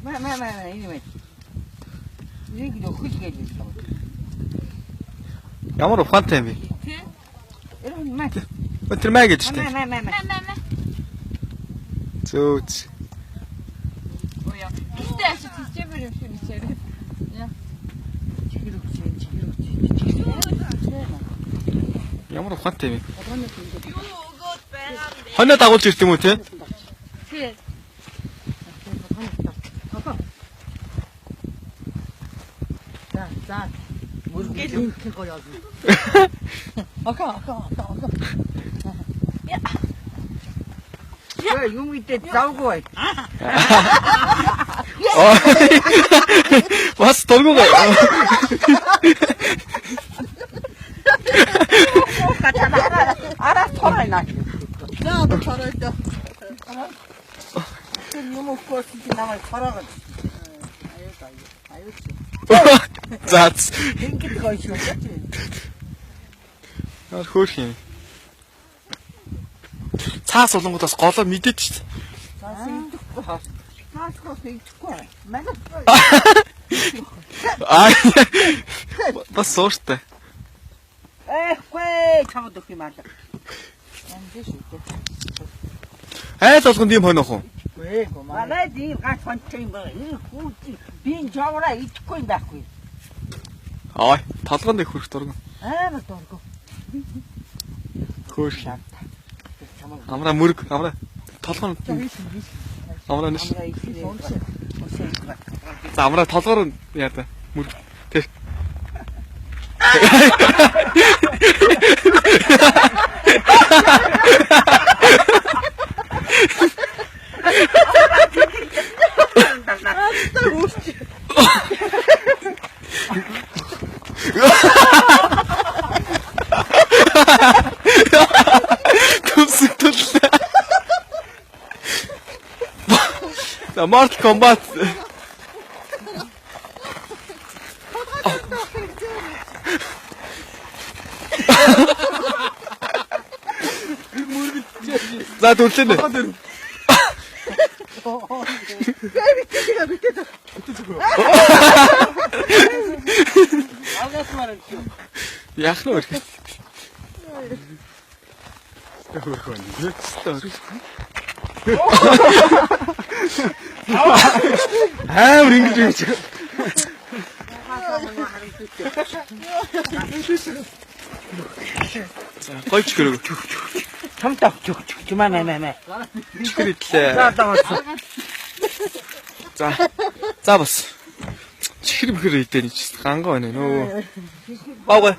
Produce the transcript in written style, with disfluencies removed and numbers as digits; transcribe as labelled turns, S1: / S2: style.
S1: Мэ мэ мэ энэ мэ. Нэг нөхөл гэж байна.
S2: Ямар ухаантай юм бэ?
S3: Тий.
S1: Тэр мэ.
S2: Тэр мэ гэж
S1: Мэ
S2: штэ.
S1: мэ мэ мэ.
S3: Мэ мэ мэ.
S2: Зөө зөө.
S3: Оё. Гэтэ ашиг хичээмэр юм шиг ничээрээ. Яа.
S1: Чихэр өгсөн, чихэр өгсөн.
S2: Ямар ухаантай юм бэ?
S3: Юу өгөөд байгаа юм бэ?
S2: Хоноо дагуулж ирд юм уу те?
S3: Тий.
S1: За за. Мөргөл энэ гоё олно. Аха аха аха аха. Яа, юм идэ завгүй бай.
S2: Бас дургуй.
S1: Араас торайна.
S3: За одоо цорой доо.
S1: Тэр юм өгөхөөс чи намайг тороогоо. Аюу аюу.
S2: За.
S1: Тэнгид гоё шүү.
S2: Ямар хөөх юм. Цаас улангууд бас голоо мэдээд шүү дээ.
S1: Цаас идэхгүй. Цаас хос идэхгүй. Манай
S2: Аа. Бас сууртай.
S1: Эхгүй чамд өгөх юм аа. Амжи шүү дээ.
S2: Айл болгонд ийм хонох уу?
S1: Манай ийм гац хонтой юм байна. Энэ хүүти би энэ жовраа идэхгүй юм байхгүй.
S2: Аа, толгойн дээр хөрөх дургу.
S1: Амар дургу.
S2: Хөөх. Амраа мөрөг, амраа толгойн амраа нэш.
S1: Амраа идэхгүй.
S2: За амраа толгоор нь яа та мөрөг. Тэр. Төмсөг төллөө. За Mortal Kombat. За төрлөө нэ. Яах нь өрх.
S4: Хөрх байна.
S2: Амар ингэж ингэж. За гоё чихэр өг.
S1: Чамд авч өгч мэ мэ мэ мэ.
S2: Чихэр идлээ.
S1: За за болсон.
S2: За. За бас. Чихэр мөхөр идэ нэг ч ганган байна нөө. Баага.